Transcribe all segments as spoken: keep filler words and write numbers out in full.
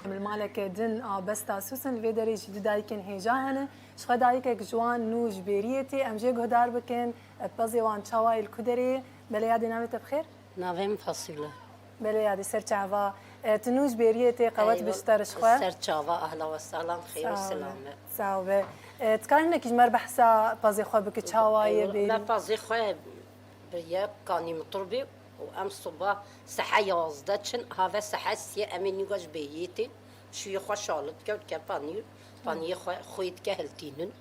Li maleke din a Besta Sûsin, li vê derê jî du dayikên hêja hene. Ji xwe dayikek ji wan nû ji Bêriyê tê, em jê guhdar bikin, pezê wan çawa ye, li ku derê ye? Belê yadê, navê te bi xêr? Navê min Fasîle. Belê yadê, ser çava. E, tu nû ji Bêriyê tê, qewet Eyvallah. Bişter ji xwe. Ser çava, ahla we sahlan, xêr û Sağ ol. Selamet. Sağ ol. E, tu karî hinekî ji me re behsa pezê xwe bike, çawa ye Eyvallah. Bêrî? Me pezê xwe bi yek kanî mitrobê û em siba sehe yazdeh çin, have sehe sê em ê nîga ji Bêriyê tê. Şûyê xwe şalit dike û dike panîr, paniyê xwe xwê dike hiltînin.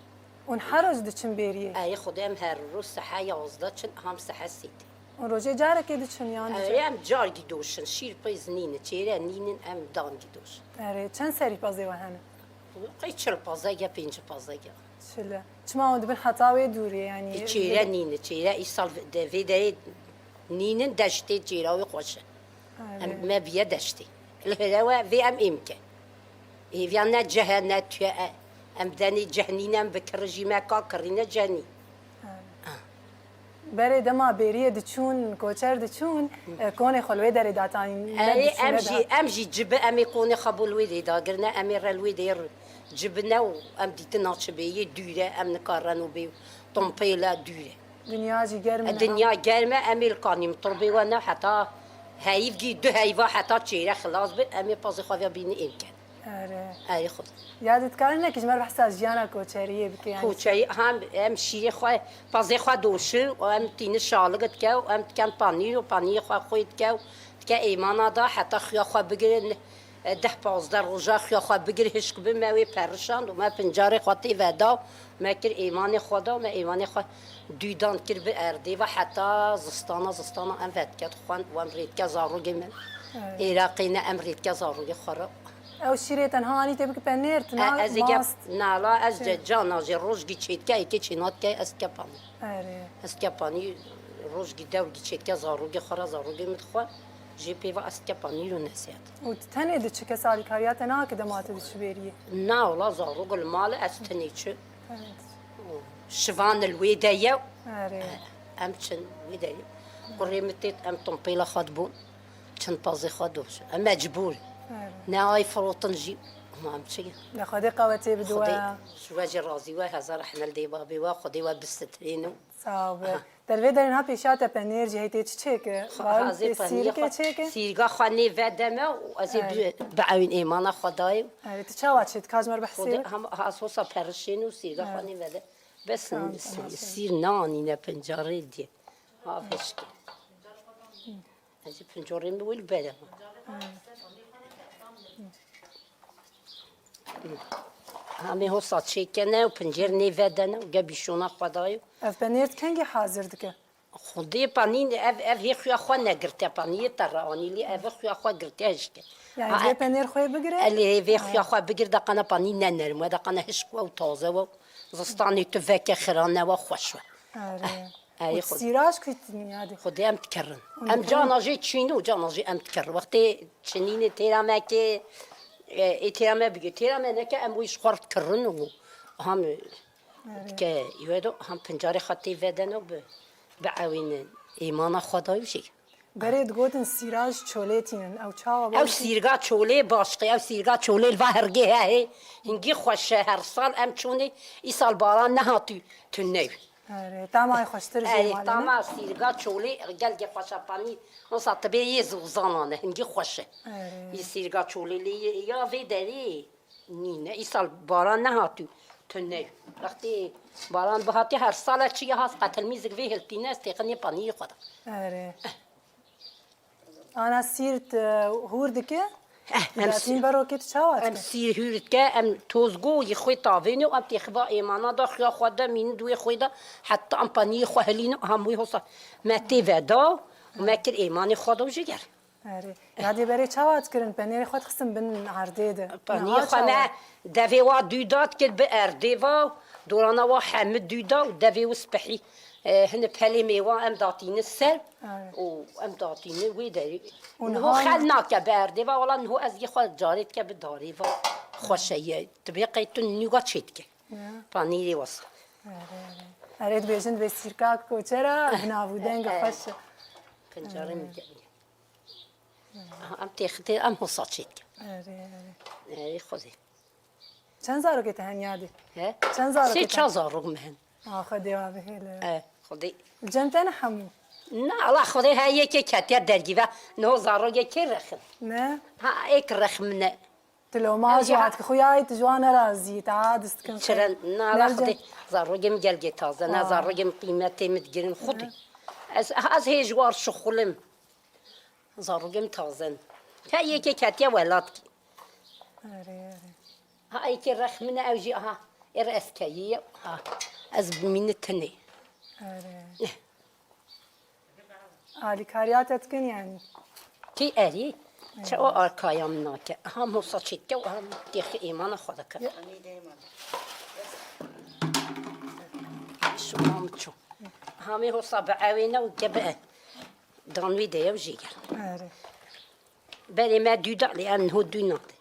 Hûn her roj diçin Bêriyê? Ey, Xwedê em her roj sehe yazdeh çin, ham sehe sê tê. Hûn rojê carekê diçin yan Ey, ducar? Em cargî doşin, şîr peyz nîne, çêre nînin, em dangî doşin. Erê, çend serî pezê we hene? Qey çil pezege, pêncî pezege. Çil e. Çima hûn dibin heta wê dûrê, yanî Ê, çêre nîne, çêre îsal de vê derê nînin, deştê çêra wê xweş e. Erê. Em, me biye deştê. Li hêre we vê em êm ke. Êviya ne cih e, ne tuye e. Em denê cih nîne, em bi kirri jî me ka kirrîne cih nî. Erê. Ah. Berê dema Bêriyê diçûn, koçer diçûn, e, konê xwe li wê derê datanîn, ne Erê, diçûn, em ne jî, da- em jî cibi, em ê konê xwe bo li wê dê dagirine, em ê re li wê dê r-, cibine û em dîtin naçibê yê dûre, em nikareno bê tompêla dûre. Dinya jî germ e, E, niha. Dinya germ e, em ê li kanî mitrobê we ne heta heyvgî du heyva heta çêre xilas bin, em ê pazê xwe ve bînin êm ken. Erê. Erê xwe. Ya dî dikarî hinekî ji me re behsa jiyana koçeriyê bike, yanî Koçerî, hem em şîrê xwe, pazê xwe doşin û em tînin şalik dike û em diken panîr û paniyê xwe xwê dike û dike êmana da heta xuya xwe bigirin. E, deh pazdeh roja xuya xwe bigir hişk bi, me wê perişand û me pincarê xwe tê veda û me kir êmanê xwe da û me êmanê xwe dûdan kir bi erdê ve heta zistana, zistana em vedike dixwend û em rêdike zarokê min. Evet. Êraqê ne em rêdike zarokê xwe re. Ew şîrê tenha anî tê bike penêr, tu E, na ez ê mast. Nala, ez Şey. ce-, cana jê rojgî çêdike, êkê çê nadike, ez dike panî. Erê. Ez dike panî, rojgî dewgî çêdike, zarokê xwe re, zarokê min dixwe, jê pê ve ez dike panîr û neziyat. Û tu tenê diçi, kes alîkariya te nake dema tu diçi Bêriyê? Na, wala zarok li mal e, ez tenê çi. Evet. Şivan li wê de ye. Erê. Em çin wê de ye. Kurê min têt, em tompêla xwe dibûn. Çend pazê xwe doş. Em mecbûr. Erê. Ne ay firotin jî. Ama em çi? Ne Xwedê qewetê bide Xwedê we. Ji we jî razî we, hezar rehmet dê babê we, Xwedê we bistitrîn û Sağ ol. Aha. Te li vê derê niha pêşiya te penêr jî heytê çi çêke? Xwe Var hazê tê penî sîrikê xwe, çêke? Sîrga xwe nê vedeme û ez ê Evet. bi, biewîn êmana xwe dayim. Evet, tu çawa çêdikî, ji me re behsê Xwedê bike? Hem has hosa perişên û sîrga xwe Evet. nê vede. Bes Tamam, s-, tamam. sîr nanîne pincarê diye. Ha fişkê. Ez ê pincarê min wî li bere. Hamê hosa çêkene û pincêr nêvedene û ge bîşona xwe dayê. Ev penêr tu kengî hazir dike? Xwedê panî ev, ev hê xuya xwe negirte, paniyê te re anî lê ev xuya xwe girte hişke. Yani Ha, vê e- penêr xwê bigire? Elê vê xuya xwe bigir, deqana panî ne nerm e, deqana hişk we û taze we. Zistanê tu veke xirane we xweş we. Erê. Erê Û xwe. Sîraj ku tînî yadê. Xwedê em dikirin. Û Em dikirin. cana jê çîn û cana jê em dikir. Wextê çinînê têra me ke, e, ê têra me bigê. Têra me neke em wî ji xwe re dikirin û ham Erê. ke, wê do ham pincarê xwe tê vedene û bi, biewînin. Êmana xwe dayî jê. Berê digotin sîraj çolê tînin. Ew çawa Ew bû? Sîrga çolê başqe, ew sîrga çolê li va hirgê hehê. Hingî xweş e, her sal em çûnê, îsal baran nehatî tuney. Erê, tamay xweştir jê Erê, malê ne? tama sîrga çolê gelgê xweşa panî, wisa tibê yê zozana ne, hingî xweş e. Erê. Yê sîrga çolê lê yê, ya vê derê nîne. Îsal baran nehatî tuney. Wextê baran bihatî her sale çi ya has qetilmîzik vê hiltîne, ez têxinê paniyê xwe de. Erê. Ana sîrt, e, hûr dike? Eh, em Zatîn sî- berokê tu çawa Em dike? sîr hûr dike, em tozgo yê xwê tavêne û em têxiva êmana da xuya xwe de mînin duwê xwê de heta em paniyê xwe hilîne ham wê hosa me tê veda û me kir êmanê xwe de û jiger. Erê. Yadê berê çawa dikirin? Penêrê xwe dixistin bin erdê de. Paniyê Niha xwe çawa? me devê wa dû da dikir bi erdê va, dorana wa hemi dû da û devê û spehî, e, hini pelê mêwa em datînin ser. Evet. Û em datînin wê derê. Û Niho niha xel nake bi erdê va, wala niho ez yê xwe carê dike bi darê va. Xweş e ye. Tibê qey tu nûga çê dike. Ya. Panîrê wesa. Erê, erê. Erê dibêjin dibê sîrka koçera, bi nav û deng E, e. xweş e. Pincarê Erê. min gelî. Aha, em têxitê, em hosa çê dike. Erê, erê. Ey Xwedê. Çend zarokê te hene yadê? He? Çend zarokê Sê te? Çar zarok min hene. A Xwedê wa bihêle. E, Xwedê. Cem te ne hemû. Na, ala Xwedê he yekê ketiye dergî ve. Niho zarokê kê rexim? Ne. Ha, êk rexim ne. Tu loma ji hat ki xuya yî tu ji wan nerazî, te ha dist kin. Çira, na, ala Xwedê zarokê min gelgê taze ne, zarokê min qîmetê min digirin Xwedê. Ez, ez hê ji war şixulim. Zarokê min taze ne. He yekê ketiye welat kî. Erê, erê. Ha, êkê rex min e, ew jî, aha, ê re ez keyî ye, ha, ez bimîni tinê. Erê. Alîkariya te dikin yanî? Kî erî? Çawa arkaya min nake? Aha, mosa çêtke û aha, têxi êmana xwe dike. Şûna min çû. Aha, mê hosa bi ewê ne û ke bi e. Dan wî de ye û jê gel. Erê. Berê me dû da lê em niho dû nade.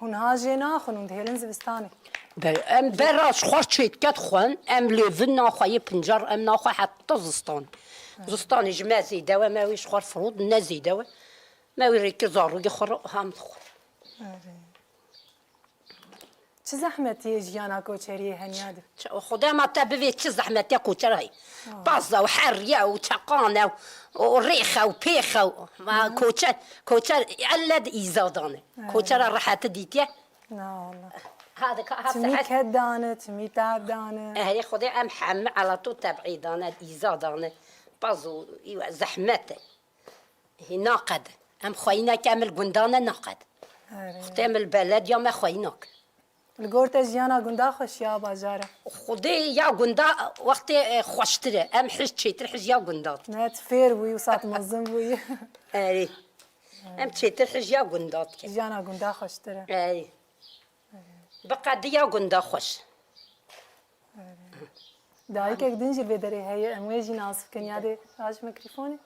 Hûn ha jê naxwin, hûn dihêlin zivistanê. Be, em bera ji xwe çêtke dixwin, em lêvin naxwe yê pincar, em naxwe heta zistan. Zistanê ji me zêde we, me wê ji xwe firot, ne zêde we. Me wê rêkir zarokê xwe re ham dixwin. Erê. Çi zehmetiyê jiyana koçeriyê heniya di? Ç-, Xwedê ma te bivê çi zehmetiya koçera heye. Paza û heriye û çeqane û, û rêxe û pêxe û, ma koçer, koçer elle di îza dane. Koçera reheti dîtiye. Na wala. Hadi ka ha Timî saet. Ked dane, timî tab dane. Ehrê Xwedê em hemî elato tebî dane, îza dane. Paz û î we zehmet e. Hê naqedin. Em xweyî neke, em li gunda ne naqedin. Erê. Xwedê em li belediya me xweyî nakin. Li gor te jiyana gunda xweş ya bajar e? Xwedê ya gunda wextê e, xweştir e. Em hij çêtir hij ya gunda dikin. Ne, tu fêr bûyî, wisa tu mezin bûyî. Erê. Em çêtir hij ya gunda dikin. Jiyana gunda xweştir e. Erê. Bi qediya gunda xweş. Dayikek din jî li vê derê heye, em wê jî nas bikin. Yadê, raji mikrofon.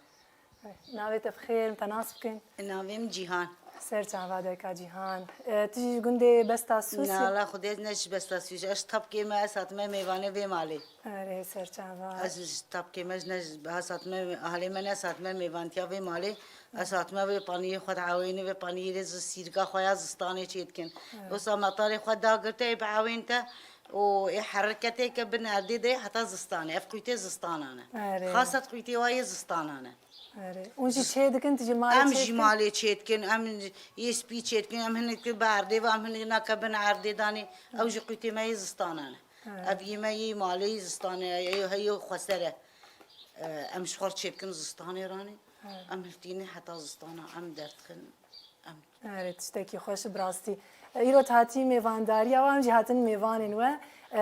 Navê te bi xêr, em te nas bikin. Navê min Cîhan. Ser çava dayika Cîhan. E, tu jî ji gundê Besta Sûsî? Na, la Xwedê ez ne ji Besta Sûsî. Ez ji Tapkê me, ez hatime mêvanê vê malê. Erê, ser çava. Ez ji Tapkê me, ne ji, ez hatime, ahalê me ne, ez hatime mêvantiya vê malê. Ez hatime vê paniyê xwe diawêne, vê paniyê rê zi-, sîrika xwe ya zistanê çêdikin. Wisa metarê xwe dagirte, ê biawên te û ê heriketê ke bin erdê de heta zistanê. Ev qûytê zistanan e. Erê. Xaset qûytê wa yê zistanan e. Erê. Hûn jî çêdikin, tu ji malê Em jî çêdikin? Malê çêdikin, em yê spî çêdikin, em hinek bi erdê ve, em hinek nake bin erdê danê. Ew jî qûytê me yê zistanan e. Ev yê me yê malê yê zistanê ye, yê heyê xweser e. E, em ji xwe re çêdikin zistanê ranê. Em hiltînin heta zistana, em derdixin, em. Erê, tiştekî xweş bi rastî. E, îro tu hatî mêvandariya we, em jî hatin mêvanên we. E,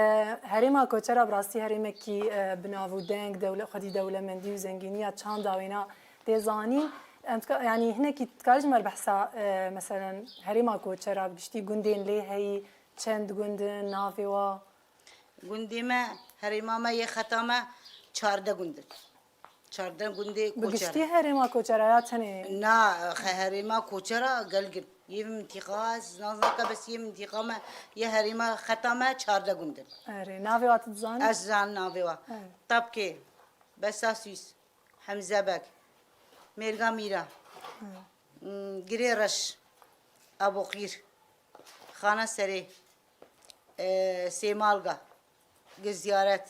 herêma Koçera bi rastî herêmekî, e, bi nav û deng, dewle-, xwedî dewlemendî û zengîniya çanda wêna tê zanîn. Em dika-, yanî hinekî dikarî ji me re behsa, e, meselen herêma Koçera bi giştî gundên lê heyî, çend gund in, navê wa? Gundê me, herêma me yê xeta me çardeh gund in. Çardeh gundê Koçera. Bi giştî herêma Koçera ya tenê? Na, xe-, herêma Koçera gelgin. Yê mintîqa, ez nazanka bes yê mintîqa me, yê herêma xeta me çardeh gund in. Erê, navê wa tu dizanî? Ez zanim navê wa. Erê. Tapkê, Besasûs, Hemzebeg, Mêrga Mîra, Erê. Hmm, Girê Reş, Aboqîr, Xana Serê, e, Sêmalga, Giziyaret,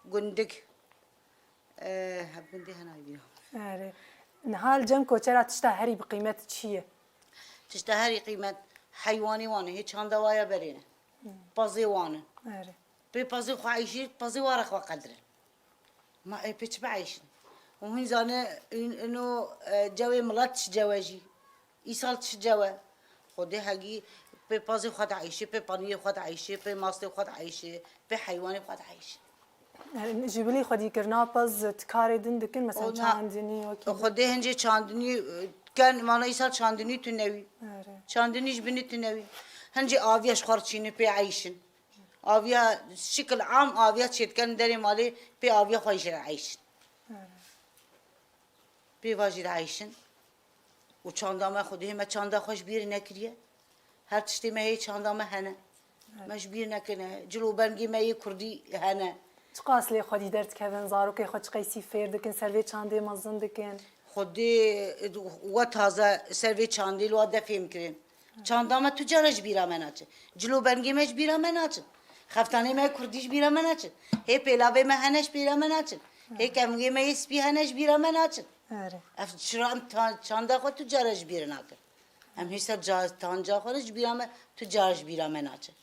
Gundik, e, heb gundê hena bîra. Erê. Niha li cem koçera tişta herî bi qîmet çi ye? Tişta herî qîmet heywanê wan e, hê çanda wa ya berê ne. Pazê wan in. Erê. Pê pazê xwe eyşî, pazê wa re xwe qedirin. Ma ê pê çi bieyşin? Û hûn zane, ino, e, cewê milet çi cewe jî? Îsal çi cewe? Xwedê hegî pê pazê xwe dieyşê, pê paniyê xwe dieyşê, pê mastê xwe dieyşê, pê heywanê xwe dieyşê. Ji bilî xwedîkirina pez ti karê din dikin, mesela çandinî, wekî. Xwedê hincê çandinî, e, ken, vana îsal çandinî tune wî. Çandinî ji binî tune wî. Hincê aviya ji xwe re çînin pê eyşin. Aviya şikil am aviya çêdikin derê malê pê aviya xwe jî re eyşin. Pê va jî re eyşin. Û çanda me xwedê me çanda xwe ji bîr nekiriye. Her tiştê me hê çanda me hene. Me ji bîr nekirine. Cil û bengê me yê kurdî hene. Çiqas lê xwedî derdikevin, zarokê xwe çiqeysî fêr dikin, ser vê çandê mezin dikin. Xwedê we taze ser vê çandê li wa de fêm kirin. Çanda me tu cara ji bîra me naçe. Cilo bengê me ji bîra me naçin. Xeftanê me kurdî ji bîra me naçin. Hê pêlavê me hene ji bîra me naçin. Hê kevngê me yê spî hene ji bîra me naçin. Erê. Ev çira em ta-, çanda xwe tu cara ji bîr nakin. Em hê ser ca-, tanca xwe ji bîra me, tu cara ji bîra me naçin.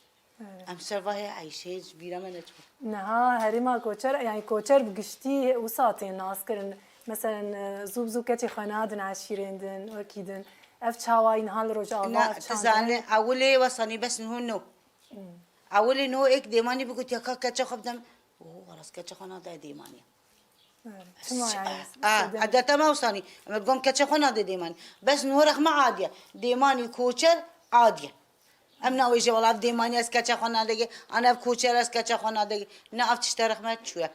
Em ser vahê Eyşê ji bîra me neçûn. Niha herêma Koçer, yani Koçer bi giştî wisa tên naskirin. Meselen, e, zû bi zû keçê xwe nadin eşîrên din, wekî din. Ev çawa niha li Rojava? Na, ev tu çanda zanî, ewilê wesanî bes niho no. Ewilê niho êk dêmanî bigotî, ya ka keça xwe bidem. Oh, xelas keça xwe nade dêmanî. Evet. Çima yani? A, a, edeta me wesanî. Em gom keça xwe nade dêmanî. Bes niho rexme adiye. Dêmanî Koçer adiye. Em nawêje wala ev dêmanî ez keça xwe nadegê, an ev koçer ez keça xwe nadegê. Ne ev tişte rexme çûye.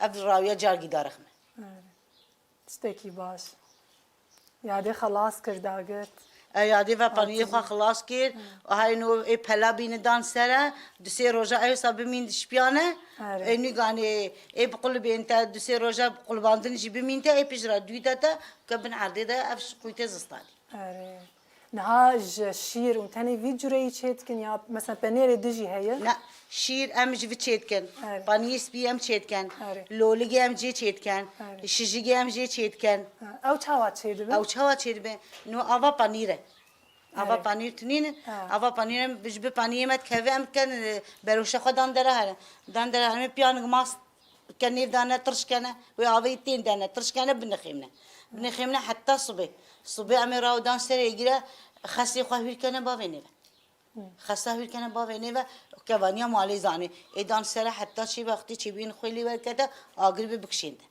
Ev rawiya cargî da rexme. Evet. Tiştekî baş. Yadê xelas kir dagirt. E, yadê ve paniyê xwe xelas kir. Hay no ê pela bîne dan sere. Du sê roja ew sa bimîn di şipiyane. Erê. Ê nîganê ê bi qulibên te du sê roja qulibandin jî bimîn te ê pijra dû te te ke bin erdê de ev şi qûytê zistanî. Erê. Niha ji şîr û tenê vî cureyî çêdikin ya mesela penêrê din jî heye? Ne, şîr em ji vi çêdikin. Erê. Paniyê spî em çêdikin. Erê. Loligê em jê çêdikin. Erê. Şijigê em jê çêdikin. Ha, ew çawa çêdibin? Ew çawa çêdibin? No ava panîr e. Ava Erê. Panîr tunînin. Ha. Ava panîr em ji bi paniyê me dikeve em dikin, e, beroşa xwe dan dera here. Dan dera here piyanik mast ke nêv dane tirş kene, wê avê tên dene, tirş kene, binixêmne. Binixêmne heta sibê. Sibê em ê raw dan serê gire, xesê xwe hûr kene bavê nêve. Xesa hûr kene bavê nêve, kevaniya malê zanê. Ê dan sere heta çê wextê çêbîn xwê lê werkete, agir bi bikişênde.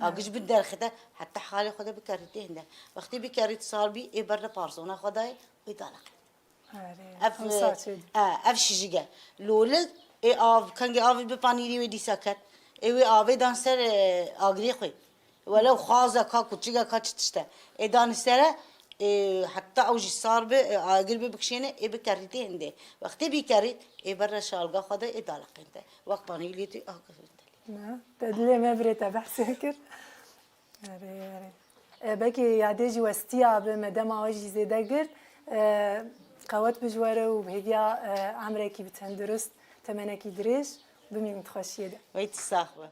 Agir ji bin derxete, heta halê xwe de bikerî tê hinde. Wextê bikerî sar bî, ê ber de parsona xwe dayê, wê daleqe. Erê, Ev, wisa çêdibin. E, ev şijik e. Lolik, ê av, kengê avê bi panîrî wê dîsa ket. Ê wê avê dan ser, e, agirê xwe. Welew xaza ka kuçik e, ka çi tişt e. Ê danî sere, ê, heta ew jî sar bi, ê, agir bi bikişêne, ê bikerî tê hindê. Wextê bikerî, ê ber re şalga xwe de, ê daleqên te. Wek panîrî tê, ah, Ne, te dilê me birê te behsê kir. Erê, erê. E, belkî yadê jî westiya bi me dema we jî zêde girt. E, qewet bi ji we re û bi hêviya, e, emrekî bi tendurist, temenekî dirêj, bimînin di xweşiyê de. Wey tu sax be.